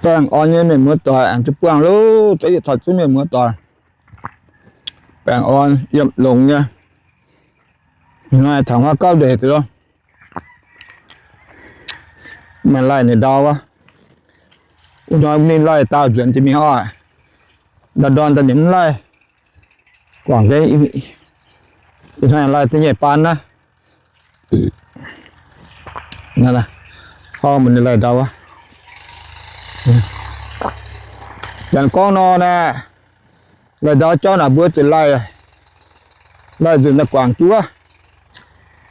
Baengh orn nyei mienh muoz doic, aengx duqv buangh loh, za'gengh taux zunv mienh muoz doic. Baengh orn yiem longx nyei. Hnoi taux huaav gauv ndeic loh. Maaih laih ninh ndau wuov. Wuov hnoi ninh laih daauh nzuonx jiex mingh oc. Ndau ndorn daaih ninh mv laih. Guangc jienv ih hnoi laih da'nyeic baan naaiv. Hnangv naaiv, hnangv mbuo ninh laih ndau wuov. Janx gorngv nor naaic, laih ndau jauv naaic mbuo zuqc laih, laih nzunc naaic guangc juov,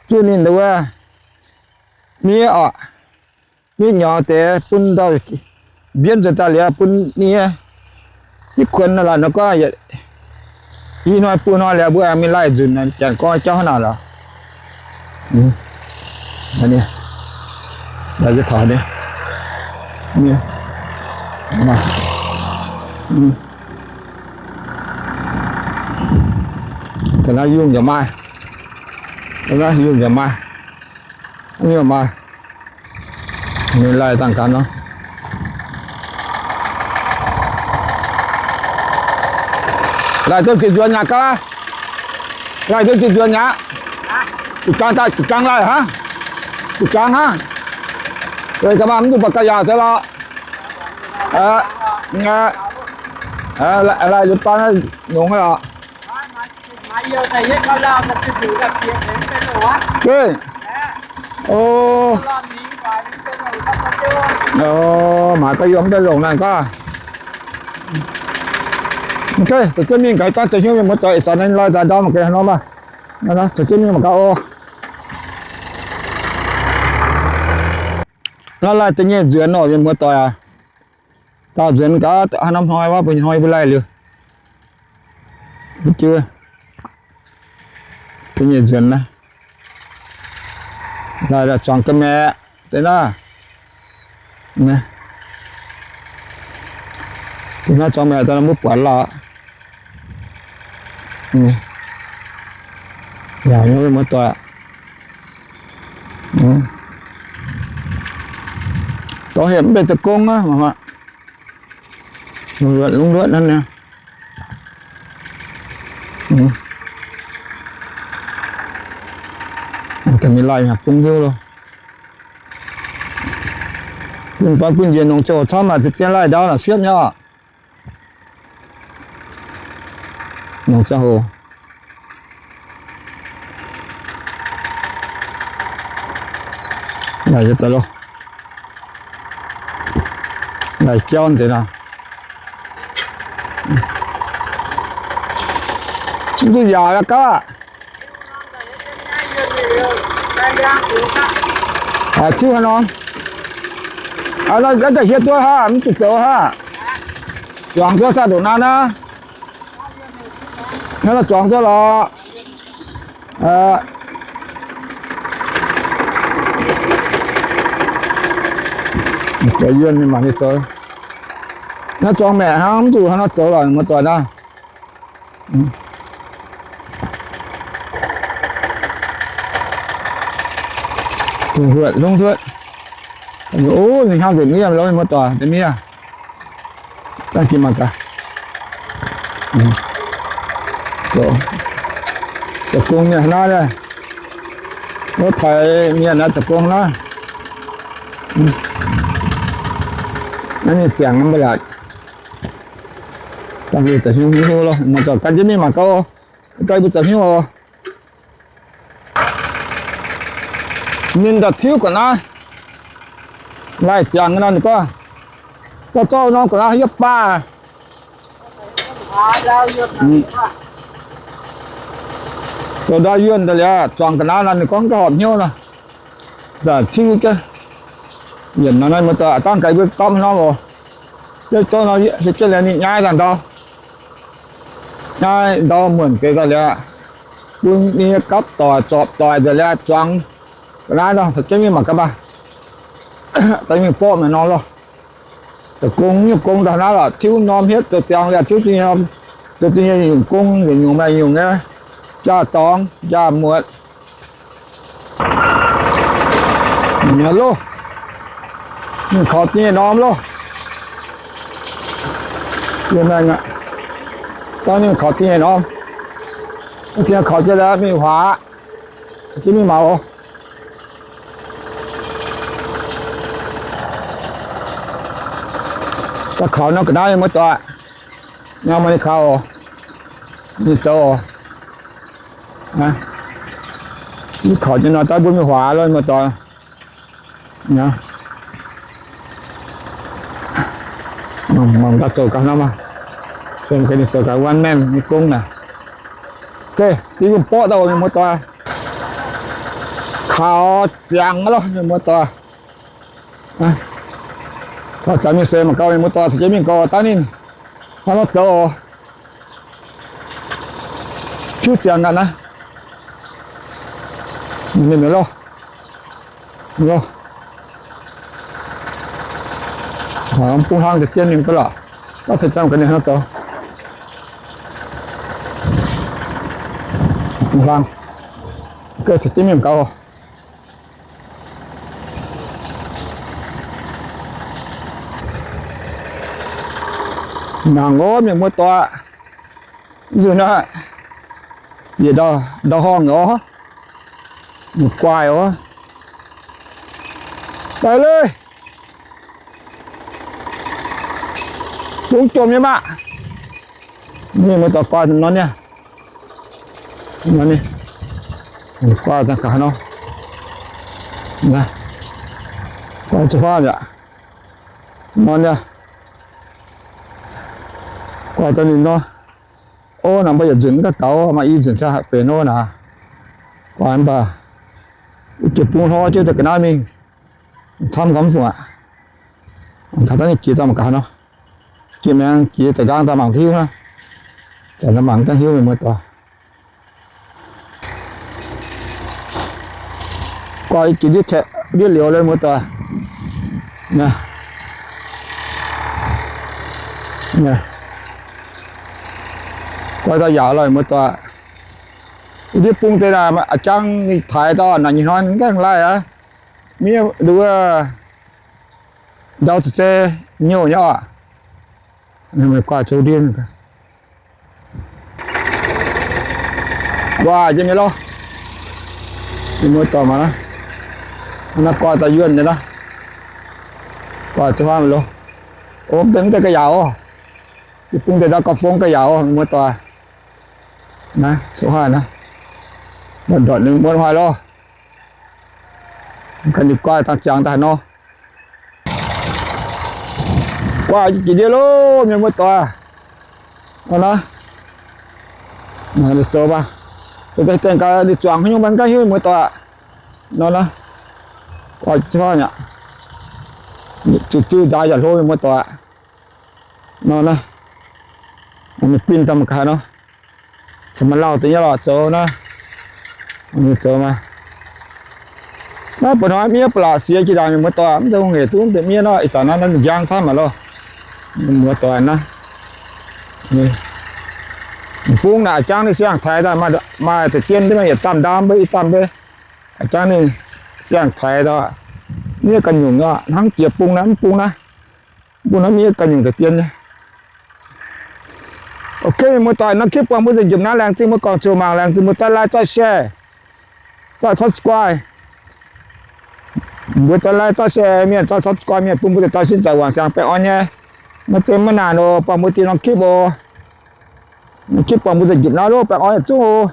zuqc ninh wuov miev oc. Miev nyaux deix bun ndau mbienv nzuonx daaih liuz bun nie, jiv kuonx naaic la'nor gorngv, i hnoi buo hnoi liuz mbuo aengx mingh laih nzunc, janx gorngv jauv hnangv naaic lorqc. Ga'naaiv yungh yaac maaih, ga'naaiv yungh yaac maaih, yungh maaih. Ninh laih dangh gaax nor. Laih duqv ziex nzuonx mi'aqv gaax. Laih duqv ziex nzuonx mi'aqv. Jiqc jangv daaih, jiqc jangv laih hnangv. Jiqc jangv hnangv. Weic gaax maaih mv duqv baac gauh yaac deix lorqc. Laih liuz baan nyungc lorqc. Geh. O, maaiz gauh yiem daaih longc naaic gaax. Mv zeiz, caux jienv mingh gaax, dangh za'hiuv mienh muoz doic ih zanc naaiv laih daaih ndau mangc gaax haaix nor maah. Caux jienv mingh mangc gaax oc. Naaiv laih da'nyeic nzuonx oc, mienh muoz doic aac. Daauh nzuonx gaax, haaix norm hnoi wuov, mbuo hnoi mbuo laih liuz. Mv jienv da'nyeic nzuonx naaiv. Laih zuangx ga'maeqc deix naaiv. Deix naaiv zuangx maeqc daaih mbuo buatc lorqc. Yaac nyei muoz-doic. Dorh hepc mv benx zoux gong aqv. Lungh luotv hnangv naaiv. Ga'mienh laih hnyangx bung hiuv loh. Gunv fai gunv njiec nongc ziangh hoc camv maaih ziex zien laih ndau naaic siepv nyei oc. Nongc ziangh hoc. Laih deix loh. Laih jauv deix naaic. Mv duqv yaauc aqv gauh aqv. Tiuv haaix nor? Naaiv daaih hietv duqv haav, mv zuqc zoux haav. Zuangx duqv saah ndoqc naaiv naaiv. Naaiv zuangx duqv lorqc. Zuangx yuonh mingh mangc nyei zoux. Naaiv zuangx maeqc hnangv, mv zuqc hnangv naaiv zoux lorqc, muoz-doic naaiv. Hungh huotv, hungh huotv. Ov, ninh hnangv nzengc miev lo, muoz-doic, deix miev. Dangh jiex mangc gaax. Zoux gong mienh naaiv, wuov taaix mienh naaiv zoux gong naaiv. Naaiv ninh ziangx mv baac yaac dangh mbuo zoux hnyouv hnyouv loh, muoz-doic gan jienv mingh mangc gaax oc. Gan mbuo zoux hnyouv oc. Ninh daaih tiuv ga'naaiv, laih ziangx nor ninh gorngv, zorqv zorqv norm ga'naaiv yiem baav. Zoux ndau yuonh daaih liuz, zuangx ga'naaiv nor ninh gorngv gauh horpc hnyouv nor, za'gengh tiuv jienv. Yienc nor naaiv muoz-doic, dangh gaax mbuo dorm haaix norm oc. Yietv zouv nor, yietv jienv liuz ninh nyaiv daaih ndau. Nyaiv ndau muonc deix daaih liuz, bun ninh nyei gapv doic zorpc doic nzengc liuz zuangx ga'naaiv nor, caux jienv mingh mangc gaax maah. Daaih mingh borqv naaic nor loh. Zoux gong nyungc gong daaih naaiv lorqc, tiuv norm hietv zoux ziangx liuz tiuv zingh norm, zoux zingh nyei nyungc gong, nyungc nyungc maaih nyungc nyei, jaa-dorngx jaa-muotc. Loh, mingh kaux zingh nyei norm loh. Yie maengh aqv. Dangh ninh kaux dingh norm, dingh kaux jienv laaix mingh huaax, jienv mingh maux oc. Daaih kaux nor ga'naaiv mienh muoz-doic, nor maaih ninh kaux oc, ninh zoux oc. Mv kaux jienv nor daaih mbuo mingh huaax loh mienh muoz-doic. Mangc gaax zoux gaax nor maah. Se gaax ninh zoux gaax one man nyei gong naaic. Geh, dingh mborqv daaih oc mienh muoz-doic. Kaux ziangx loh mienh muoz-doic. Kaux ziangx mingh se mangc gaax mienh muoz-doic, caux jienv mingh gauh daaih ninh hnangv nor zoux oc. Piuv ziangx gaax naaiv. Ninh mienh loh. Loh. Bung hlang deix dien mingh ga'lorqc. Gauh ceix ziangx gaax ninh hnangv nor zoux. Bung hlang. Gauh ceix jienv mingh gauh. Mangc oc mienh muoz-doic. Nzunc naaiv, yie ndau, ndau horngh oc, guaaih oc. Daaih leiz, bungx jomc nyei maah. Mienh muoz-doic guaaih nor niaa. Nor niaa. Guaaih daaih gaax nor. Guaaih zuqc huaav mi'aqv. Nor niaa. Guaaih daaih ninh nor. Ov, naaic mbuo yietc nzunc mv gauh gaux, maaih i nzunc ziangh haic benx ov naaic. Guaaih mv baac jiex bung hnoi jienv daaih ga'naaiv mingh, camv gauh mv fungc aqv. Taux daaih ninh jiex daaih mangc gaax nor. Jiex maengx jiex daaih nqaang daaih mangc hiuv hnangv. Zanc daaih mangc gaax hiuv mienh muoz-doic. Guaaih jiex ndiev liuz loh muoz-doic. Guaaih daaih yaauc loh muoz-doic. Ndiev bung deix naaic a'jang ninh taaix dauh naaic nyei hnoi mv gaengh laih aqv. Miev nduov ndau ceix zei nyouh nyei oc. Guaaih zouv ndiev, guaaih jienv nyei loh. Mienh muoz-doic mangc naaiv, naaiv guaaih daaih yuonh nyei naaiv. Guaaih zouv haaix loh. Ov, mv deix mv deix ga'yaauc oc. Jiex bung deix ndau gauh fong ga'yaauc oc mienh muoz-doic. Naaiv zouv haaix naaiv, ndortv ndortv ninh muonz haaix loh. Ganh ninh guaaih dangh ziangx daaih nor. Guaaih jiex ndiev loh mienh muoz-doic. Nor naaiv, ninh zoux baac, zoux deix dengh gaax ninh zuangx haaix nyungc mv gaax hiuv mienh muoz-doic. Nor naaiv, guaaih zouv haaix aqv. Ziux ziux nzaaux yaac hlo mienh muoz-doic. Nor naaiv, ninh bin daaih mangc gaax nor. Caux maaih lauh deix nyei lorqc zoux naaiv. Zoux maah. Naaiv ba'hnoi miev ba'laqc siex jiex ndaangc mienh muoz-doic, mv zeiz hungh hec duqv deix miev nor. Ih zanc naaiv naaiv njang camv aqv loh. Mienh muoz-doic naaiv, bung naaic jangv ninh siang-taaix daaih maaih deix dien mv baac yietc zamh ndaam mbuo, i zamh mbuo. Jangv ninh siang-taaix daaih, miev ganh nyungc hnangv jiex bung naaiv, mv bung naaiv, mv bung naaiv miev ganh nyungc deix dien nyei. Ok, mienh muoz-doic, norm clip buangh mbuo nzengc njiepc naaiv. Laengz zingh mbuo gorngv ziouc mangc, laengz zingh mbuo zaaih like, zaaih share, zaaih subscribe. Mbuo zaaih like, zaaih share mienh, zaaih subscribe mienh, bun mbuo deix dauh sin zaaic wangc siangx baengh orn nyei. Maiv zeiz maiv naanc oc, buangh mbuo deix norm clip oc. Norm clip buangh mbuo nzengc njiepc naaiv loh, baengh orn yietc zungv oc.